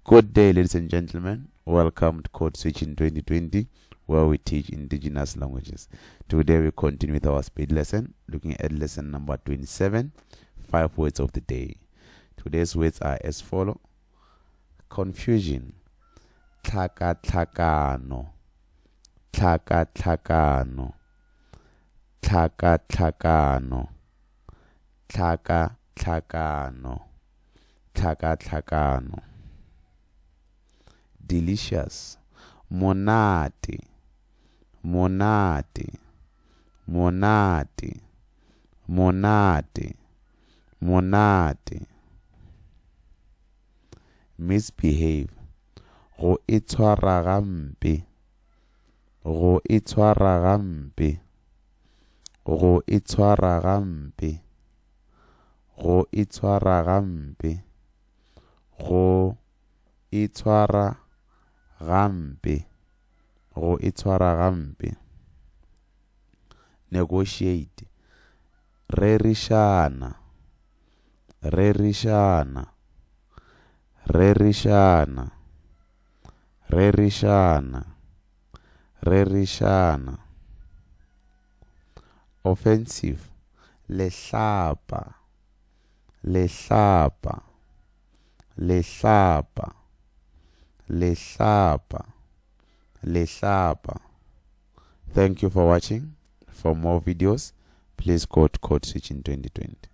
Good day, ladies and gentlemen. Welcome to Code Switching 2020, where we teach indigenous languages. Today we continue with our speed lesson, looking at lesson number 27, five words of the day. Today's words are as follow. Confusion, tlhakatlhakano, tlhakatlhakano, tlhakatlhakano, tlhakatlhakano. Tlhakatlhakano. Delicious. Monate. Monate. Monate. Monate. Monate. Misbehave. Go itshwara gampe. Go itshwara gampe. Go itshwara gampe. Go itshwara gampe. Go itshwara gampe. Go itshwara gampe. Negotiate. Rerišana. Rerišana. Rerišana. Rerišana. Rerišana. Offensive. Lehlapa. Lehlapa. Lehlapa. Lehlapa. Lehlapa. Thank you for watching. For more videos, please go to Code Switching 2020.